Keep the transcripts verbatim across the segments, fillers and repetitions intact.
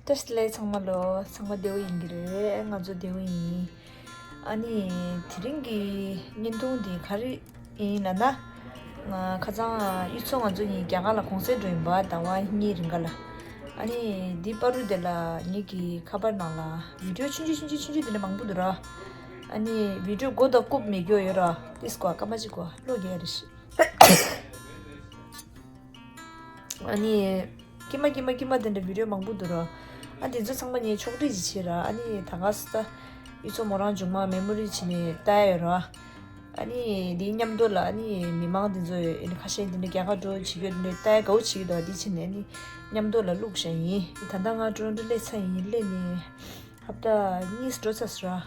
བཀྲ་ཤིས་བདེ་ལེགས་ཚང་མ་ལོ། ཚང་མ་བདེ་པོ་ཡིན་གྱི་རེད། ང་ཚོ་བདེ་པོ་ཡིན། ཨ་ནི་དེ་རིང་གི་བརྙན་ཐུང་འདི་ག་རེ་ཡིན་ལབ་ན། ང་ཁ་སང་གཡུ་མཚོ་ང་ཚོ་གཉིས་རྒྱ་གར་ལ་གུང་སེང་འགྲོ་ཡིན་པ། ཟླ་བ་གཉིས་རིང་ག་ལ། ཨ་ནི་འདི་བར་དུ་དེ་ལ་ངེད་ཀྱི་ཁ་པར་ནང་ལ་བི་ཌིའོ་ཆུང་ཆུང་ཆུང་ཆུང་ཆུང་ཆུང་དེ་འདྲ་མང་པོ་འདུག་ར། ཨ་ནི་བི་ཌིའོ་མགོ་དང་རྐུབ་མེད་རྒྱུ་ཡོད་ར། ཏིས་ཀོ་ཨ་སྐར་མ་གཅིག་གོ་ཨ་ལོ་རྒྱག་རེ་ཞིག་ཨ་ནི་ཀྱེ་མ་ཀྱེ་མ་ཀྱེ་མ་དེ་འདྲ་བི་ཌིའོ་མང་པོ་འདུག་ར། ཨ་དེ་ཚོ་ཚང་མ་ངས་ཕྱོགས་སྒྲིག་ཅིག་བྱས་ར། ཨ་ནི་ད་ག་སེ་ད་གཡུ་མཚོ་མོ་རང་མཇུག་མ་མེ་མོ་རི་བྱས་ནས་ལྟ་ཡ་ཡོད་ར། ཨ་ནི་དེའི་མཉམ་དུ་ལ་ཨ་ནི་མི་མང་དེ་ཚོ་ཨ་ནི་ཁ་ཤས་དེ་འདྲ་རྒྱ་གར་འགྲོ་བྱེད་ཀྱི་ཡོད་དེ་འདྲ་ལྟ་ཡ་དགའ་བོ་བྱེད་ཀྱི་འདུག་དེ་བྱས་ནས་ཨ་ནི་མཉམ་དུ་ལ་བླུགས་བཞག་ཡིན། ད་ལྟ་ང་ཊོ་རོན་ཊོ་སླེབས་ཚར་ཡིན། སླེབས་ནས་ཧབ་ཏ་གཉིས་འགྲོ་ཚར་སོང་ར།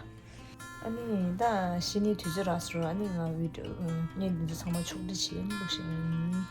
ཨ་ནི་ད་གཞི་ནས་དུས་ཚོད་རག་སོང་ར། ཨ་ནི་ང་བི་ཌིའོ་བརྙན་དེ་ཚོ་ཚང་མ་ཕྱོགས་སྒྲིག་བྱས་ནས་བླུགས་བཞག་ཡིན།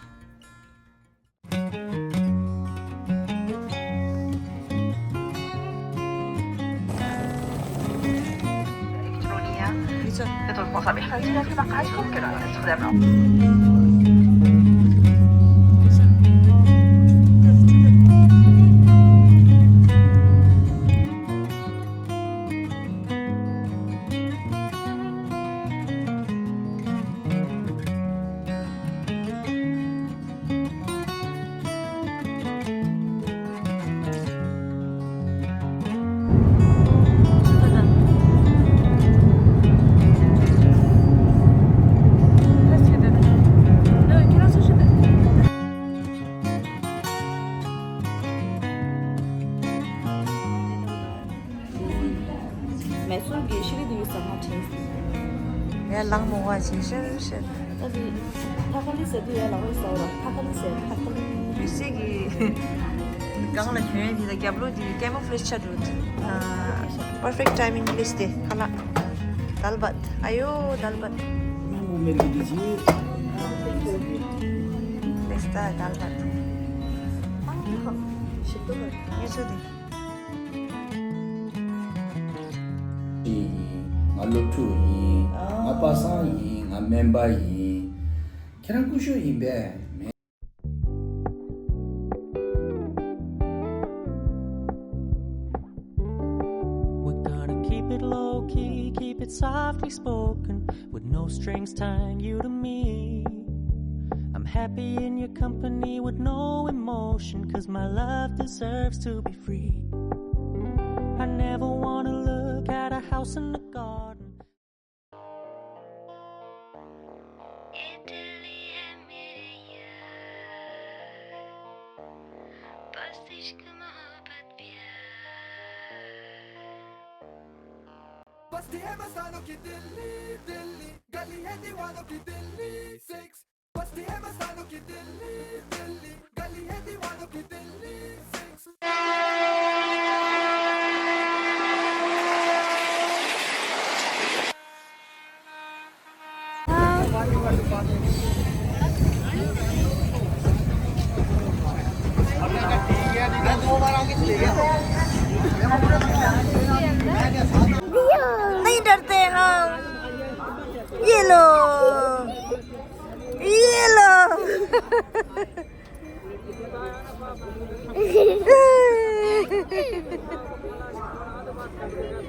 མེ་སོར་གྱི་ཤི་རི་དུ་ཡུ་ས་མ་ཁྲེས། ཡ་ལང་མོ་བ་ཆེ་ཤར་ཤར། ད་དེ་ཐ་ཁ་ལི་ཟེར་དུས་ཡ་ལ་ཝེ་ས་ར་ཐ་ཁ་ལི་ཟེར་ཐ་ཁ་ལི། མི་སེ་གི་སྒང་ལ་གྱོན་ཡ་དེ་ལ་རྒྱབ་ལོགས་དེ་camouflage ཆ་འགྲོ། perfect timing ལིས་དེ་ཁ་ལག་དལ་བད། ཨ་ཡོ་དལ་བད། ལིས་ད་དལ་བད། ཡུ་སུ་དེ། ཡིན། ང་སློབ་ཕྲུག་ཡིན། ང་པ་སངས་ཡིན། ང་སྨན་པ་ཡིན། ཁྱེད་རང་སྐུ་ཞབས་ཡིན་པས། We're gonna keep it low key, keep it softly spoken, with no strings tying you to me. I'm happy in your company with no emotion, 'cause my love deserves to be free. I never wanna look at a house in the garden. बस्ती है मस्तानों की दिल्ली, दिल्ली, गली है दीवानों की दिल्ली six। बस्ती है मस्तानों की दिल्ली, दिल्ली, गली है दीवानों की दिल्ली six। नहीं डरते हम। ये लो, ये लो।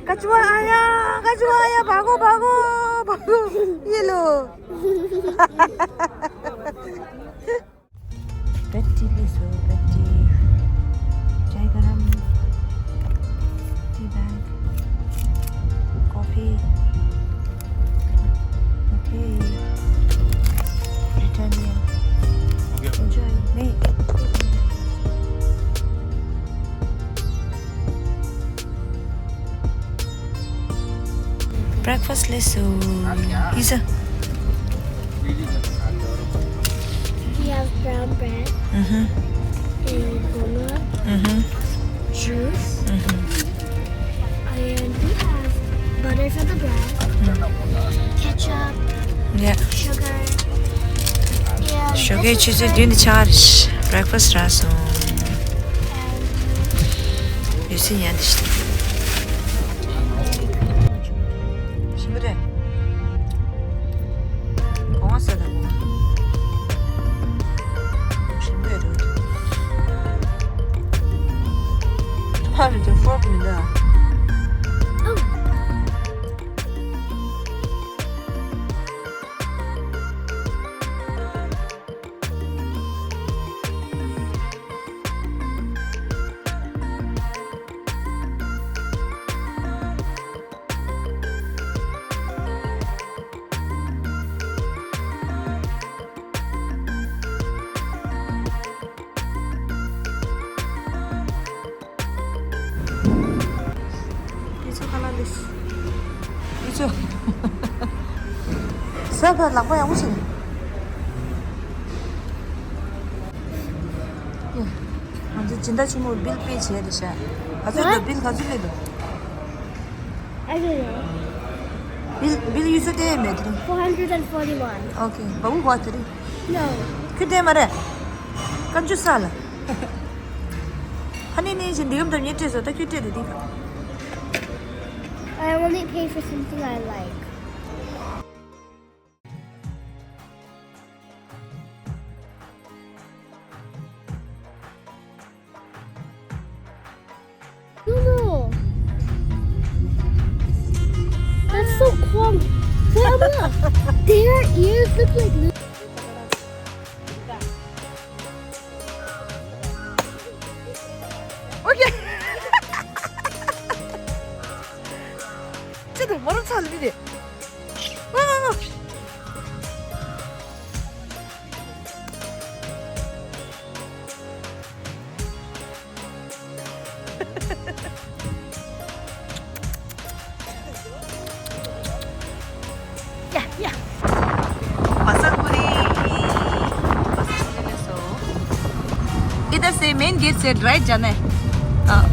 कछुआ आया, कछुआ आया, भागो, भागो, भागो। ये लो। पेटी ले सो, पेटी। चाय गरम। Tea bag. Coffee. Okay. Britannia. Enjoy. नहीं। Breakfast ले सो। Isa. We have brown bread, mm-hmm, and walnut, mm-hmm, juice, mm-hmm, and we have butter for the bread, mm, ketchup, yeah, sugar, and sugar. ཆུ་ཚོད་བདུན་དང་ཕྱེད་ཀ་རེད། Breakfast རག་སོང་། ཡོད་སྲིད་ཉན་དེ་ཤི། ཤི་མི་རེད། གོང་ས་དང་གོང་། ཤི་མི་རེད། ཨ་རེ་ཅོ་ཕོར་མི་འདུག་ཨ། ཡིག་ཚོགས་ཁ་ལག་ལས། ཡིག་ཚོགས། ས་ཕར་ལག་པ་ཡག་པོ་བྱས་ནས། ཡ། ང་ཚོ་སྦྱིན་བདག་ཆེན་མོར་བིལ་པེ་བྱས་རེད་ཤག་ང་ཚོ་ད་བིལ་ག་ཚོད་སླེབས་འདུག I don't know. བིལ་བིལ་ཡུལ་ཚོ་དེ་མེད་དེ་རིང་། Four hundred and forty-one. Okay. བ་བུ་གོ་དེ་རིང་། No. ཁྱོད་དེ་མ་རེད། བཀའ་འགྱུར་ས་ལ། ཧ་ནི་ནི་ཞིག་འདི་གམ་དང་ཉེ་སྤྲད་སོ་ད་ཁྱོད་སྤྲད་དེ་འདི་ག I only pay for something I like. No, no. That's so cool. Wait, Amala, their ears look like li- Okay. ཅི་འདུག་མ་རུ་ཚ་ལ་མི་དེ། ཨ། ཡ་ཡ། བ་ས་ཀུ་རི། བ་ས་ཀུ་རི་ལས་སོ། इधर से main gate से राइट जाना है। हाँ।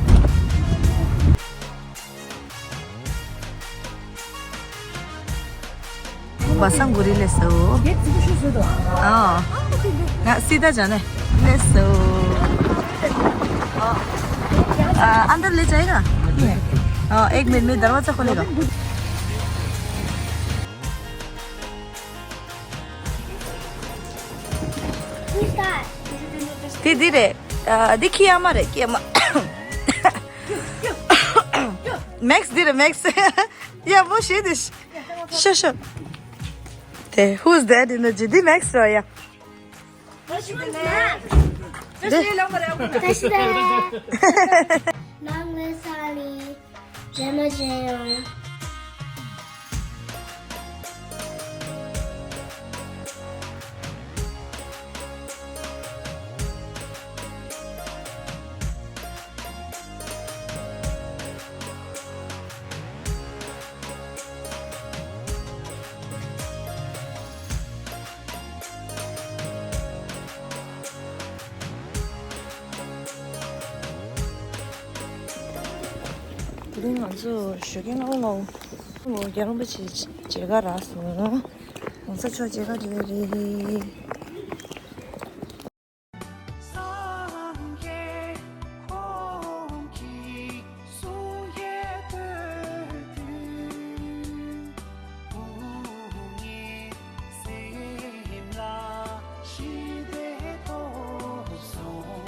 བ་ས་ཀུ་རི་ལས་སོ། ཨ། ང་སི་ད་ཇ་ནས་ལས་སོ། ཨ། अंदर ले जाएगा? हाँ, एक मिनट में दरवाजा खोलेगा। དེ་འདི་རེད། ཨ། འདི་ཁྱི་ཨ་མ་རེད། ཁྱི་ཨ་མ། མེགས་འདི་རེད་མེགས། ཡ་མོ་ཤེས་དེ། ཤ་ཤ། དེ་who's that in the འདི་མེགས་རེད་ཡ། དེ། ནང་ལ་ས་ལི། རེ་མ་ཇེ་ཡོང་། དེ་རིང་ང་ཚོ་ཞོགས་ཀས་སྔ་པོ་སྔ་པོ་རྒྱལ་བ་རིན་པོ་ཆེའི་མཇལ་ཁ་རག་སོང་། གོང་ས་མཆོག་མཇལ་ཁ་རེད་རེད། སངས་རྒྱས་ཁོང་གིས་གསུང་བཤད་གནང་དུས། བུ་ངའི་སེམས་ལ་ཞི་བདེ་ཐོབ་སོང་།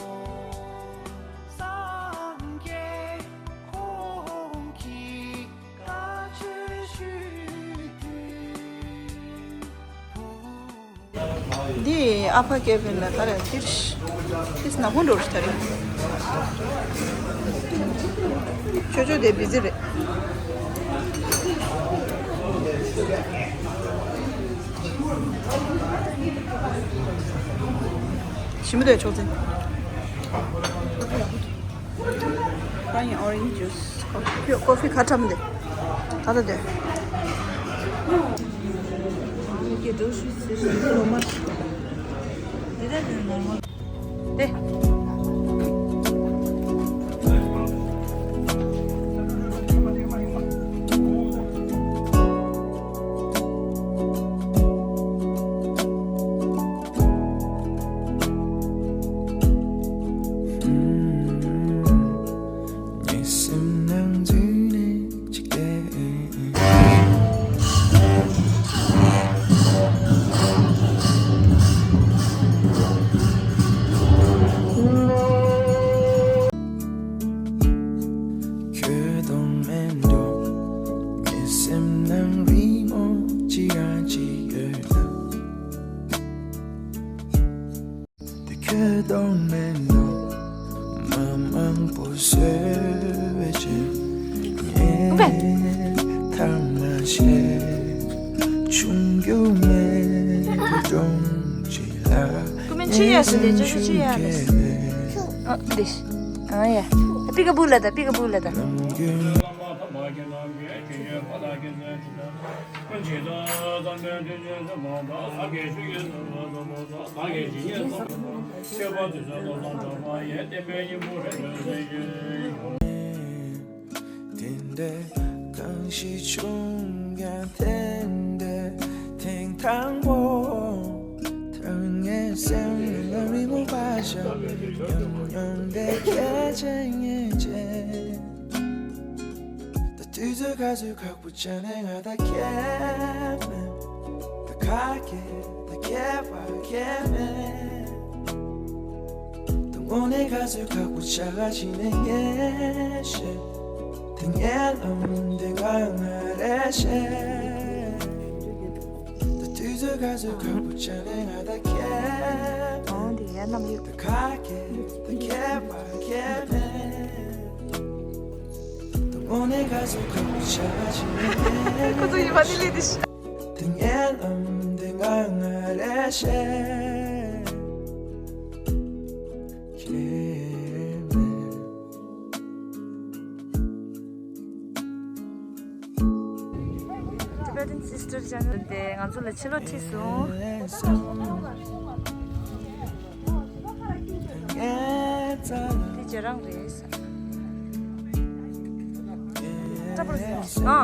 སངས་རྒྱས་ཁོང་གིས་བཀའ་ཆོས་ཞུས་དུས། འདི་ཨ་ཕ་ཀེ་བིན་ལ་ད་རེས་ཏིར་ཏིས་ནག་པོ་འགྲོ་རུ་ད་རེས། ཆོས་ཆོས་དེ་བི་ཟི་རེད། ཞིམ་པོ་དེ་ཆོག་ཚེ། ཁ་ཡིན་orange juice། ཁོ་ཁོ་ཁོ་ཕི་ཁ་ཁྲམ་དེ། ད་ད་དེ། ཀུ་མེན་ཆི་ཡ་སི་ལེ་ཅོ་ཆི་ཡ་ལེ། ཨ་འདི། ཨ་ཡ། པི་ཀ་བུ་ལ་ད་པི་ཀ་བུ་ལ་ད། དེ་འདྲའི་གང་ཞིག་བྱུང་ཀྱང་དེ་འདྲའི་ཐེངས་དང་པོ། ཐོན་ངེས་སེམས་ལ་རི་མོ་བ་ཞིག་ཉམས་མྱོང་དེ་སྐད་ཆ་ངེས་ཅན། ད་དུས་ཚོད་ག་ཚོད་ཁག་པོ་ཆགས་ནས་ང་ད་ཁྱད་མེད། ད་ཁ་སྐད་ད་ཁྱད་པར་ཁྱད་མེད། ད་དངོས་གནས་ག་ཚོད་ཁག་པོ་ཆགས་ག་ཕྱིན་ནས་ངས་ཤེས། ད་ངའི་ལམ་འདི་ང་ང་རེ་ཤེས། ད་དུས་ཚོད་ག་ཚོད་ཁག་པོ་ཆགས་ནས་ང་ད་ཁྱད་མེད། ཨོ་འདི་ཡ་རྣམ་གཡུག་ད་ཁ་སྐད་ད་ཁྱད་པར་ཁྱད་མེད། དངོས་གནས་ག་ཚོད་ཁག་པོ་ཆགས་ཕྱིན་ནས་ཁོ་ཚོ་ཡིན་པ་དེ་ལས་དེ་ཤི། དེ་ངའི་ལམ་དེ་ང་ང་རེ་ཤེས། ཁྱེད་མེད། Tibetan Sister Channel དེ་ང་ཚོ་ལ་ཕྱི་ལོགས་ཁྲིད་སོང་། དེ་རྗེས་རང་རེད། ཨ།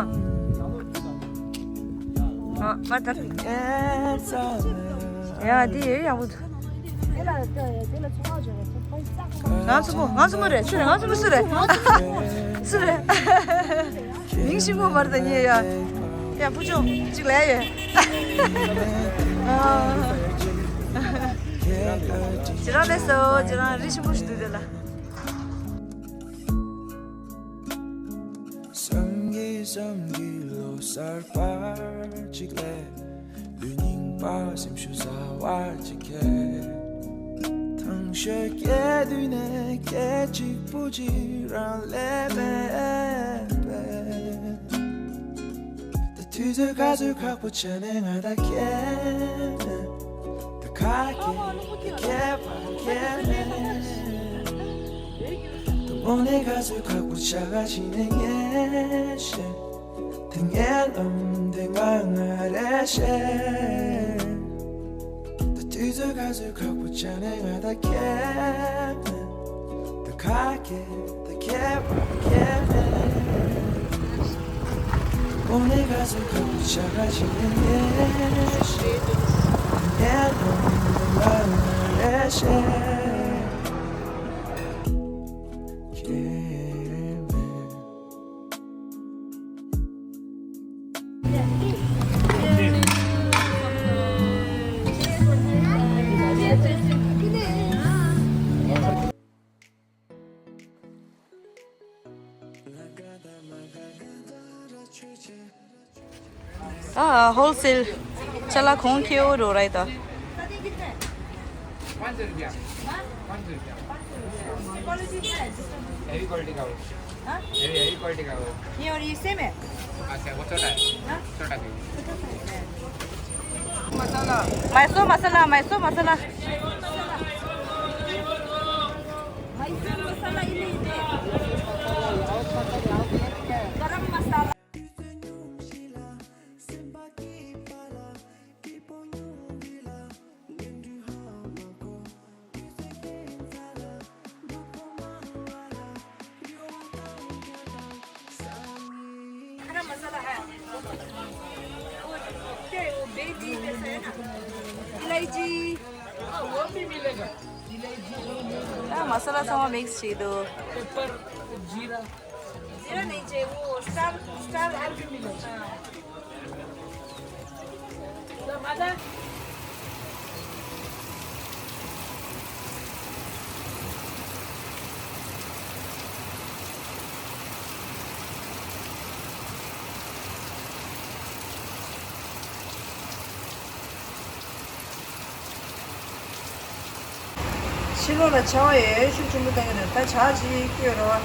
ཨ། མ་ད། ཡ་དེ་ཡོད་ཡག་པོ་འདུག་ང་ཚོ་མོ་ང་ཚོ་མོ་རེད། ཆུ་རེད། ང་ཚོ་མོ་སུ་རེད། སུ་རེད། མིང་ཤེས་མོ་མར་ད་ཉེ་ཡ། ཡ་བུ་ཆུང་གཅིག་ལ་ཡོད། ཇི་རང་ལས་སོ་ཇི་རང་རི་ཆེན་པོ་ཞིག་འདུག་དེ་ལ། བསམ་གྱིས་བསམ་གྱིས་ལོ་གསར་པ་གཅིག་ལས། ལུས་རྙིང་པ་སེམས་ཤུགས་ཟ་བར་གཅིག་ཁྱེར། ཐང་ཤོད་སྐྱེ་དུས་ནས་སྐད་གཅིག་པུ་གཅིག་རང་ལས་མེད་པས། ད་དུས་ཚོད་ག་ཚོད་ཁག་པོ་ཆགས་ནས་ང་ད་ཁྱེད་མེད། ད་ཁ་སྐད་ད་ཁྱད་པར་ཁྱད་མེད། དངོས་གནས་ག་ཚོད་ཁག་པོ་ཆགས་ག་ཕྱིན་ནས་ངས་ཤེས། དེ་ངའི་ལམ་དེ་ང་ང་རེ་ཤེས། ད་དུས་ཚོད་ག་ཚོད་ཁག་པོ་ཆགས་ནས་ང་ད་ཁྱེད་མེད། ད་ཁ་སྐད་ད་ཁྱད་པར་ཁྱད་མེད། དངོས་གནས་ག་ཚོད་ཁག་པོ་ཆགས་ག་ཕྱིན་ནས་ངས་ཤེས། དེ་ངའི་ལམ་དེ་ང་ང་རེ་ཤེས། ཨ། ཧོལ་སེལ་ཅ་ལག་གོང་ཁེ་འོ་རོ་རེད་ད། पाँच सौ रुपया। पाँच सौ रुपया। क्वालिटी क्या है? हैवी क्वालिटी का हो। हाँ? हैवी, हैवी क्वालिटी का हो। ये और ये सेम है? अच्छा, वो छोटा है। हाँ? छोटा भी। मैसूर मसाला, मैसूर मसाला। मैसूर मसाला, ये ले, ये ले। गरम मसाला। खड़ा मसाला है। वो, वो बेबी जैसा है ना, इलायची। हाँ, वो भी मिलेगा। इलायची, वो मिलेगा। ཨ། མ་ས་ལ་ཚང་མ་མིག་སི་བྱས་འདུག पेपर, जीरा। जीरा नहीं चाहिए, वो स्टार, स्टार हर भी मिलेगा। हाँ। ཕྱི་ལོགས་ལ་ཆར་པ་ཡོད་ཤུགས་ཆེན་པོ་བཏང་གི་འདུག་ད་ཇ་ཅིག་བསྐོལ་རོགས།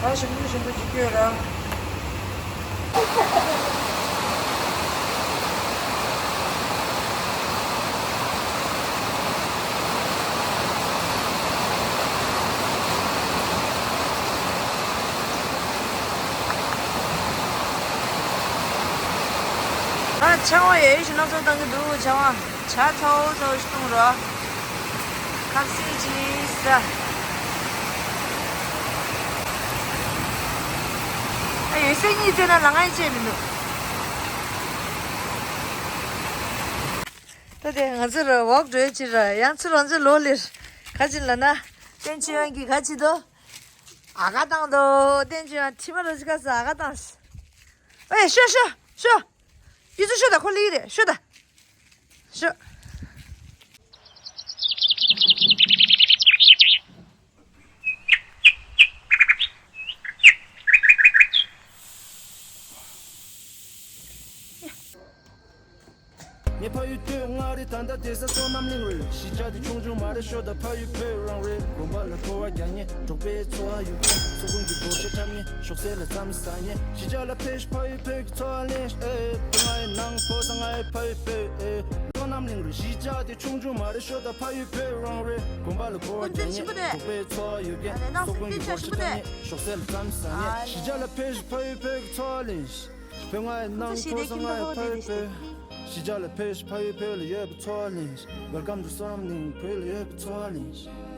ད་ཞིམ་པོ་ཞིམ་པོ་ཅིག་སྐྱོད་ར། ཨ། ཆང་བ་ཡོད་ཞིག་སྣ་ཚོགས་བཏང་གི་འདུག་ཆང་བ། ཇ་ཚ་བོ་ཚ་བོ་ཞིག་བཏུང་རོགས། ཁ་ཟས་ཅིག་ཟ། ཨ། ཡོད་ཚད་གཉིད་བཙལ་ན་ལ་ང་ཡི་བཅད་མི་འདུག་ད་དེ་ང་ཚོ་ར་ཝོག་འགྲོ་ཡ་ཅིག་ར། ཡང་ཚུར་རང་ཚོའི་ལོ་ལེར་ག་ཅིག་ལ་ན། བསྟན་ཆོས་དབྱངས་ཀྱིས་ག་ཅིག་འདུག་ཨ་ག་བཏང་འདུག་བསྟན་ཆོས་དབྱངས་ཁྲི་མ་རོ་ཅི་ཁ་ས་ཨ་ག་བཏང་། ཨེ། ཤོ་ཤོ་ཤོ། ཡུ་ཚོ་ཤོ་ད། ཁོ་ལི་རེད། ཤོ་ད། ཤོ། ངའི་ཕ་ཡུལ་སྟོད་མངའ་རིས། ད་ལྟ་བསྡད་ས་སོ་ནམ་གླིང་རེད། གཞིས་ཆགས་དེ་ཆུང་ཆུང་མ་རེད། ཤོ་ད་ཕ་ཡུལ་བོད་རང་རེད། དགོན་པ་ལ་སྐོར་བ་རྒྱག་མཁན། འབྲོག་པའི་འཚོ་བ་ཡོད་མཁན། སོ་ཀུན་གྱི་སྒོར་གཞས་འཁྲབ་མཁན། ཞོགས་ཟས་ལ་རྩམ་ཟ་མཁན། གཞིས་ཆགས་ལ་ཕེབས་ཤིག་ཕ་ཡུལ་བོད་ཀྱི་འཚོ་བ་ལེན་ཤིག་ཨེ། བོད་ང་ཡི་ནང་ཕོ་ས་ང་ཡི་ཕ་ཡུལ་བོད་ཨེ། སོ་ནམ་གླིང་རེད། གཞིས་ཆགས་དེ་ཆུང་ཆུང་མ་རེད། ཤོ་ད་ཕ་ཡུལ་བོད་རང་རེད། དགོན་པ་ལ་སྐོར་བ་རྒྱག་མཁན། འབྲོག་པའི་འཚོ་བ་ཡོད་མཁན། སོ་ཀུན་གྱི་སྒོར་གཞས་འཁྲབ་མཁན། ཞོགས་ཟས་ལ་རྩམ་ཟ་མཁན། གཞིས་ཆགས་ལ་ཕེབས་ཤིག་ཕ་ཡུལ་བོད་ཀྱི་འཚོ་བ་ལེན་ཤིག་བོད་ང་ཡི་ནང་ཕོ་ས་ང་ཡི་ཕ་ཡུལ་བོད། གཞིས་ཆགས་ལ་ཕེབས་ཤིག་ཕ་ཡུལ་བོད་ལ་ཡོད་པའི་འཚོ་བ་ལེན་ཤིག Welcome to སོ་ནམ་གླིང་། བོད་ལ་ཡོད་པའི་འཚོ་བ་ལེན་ཤིག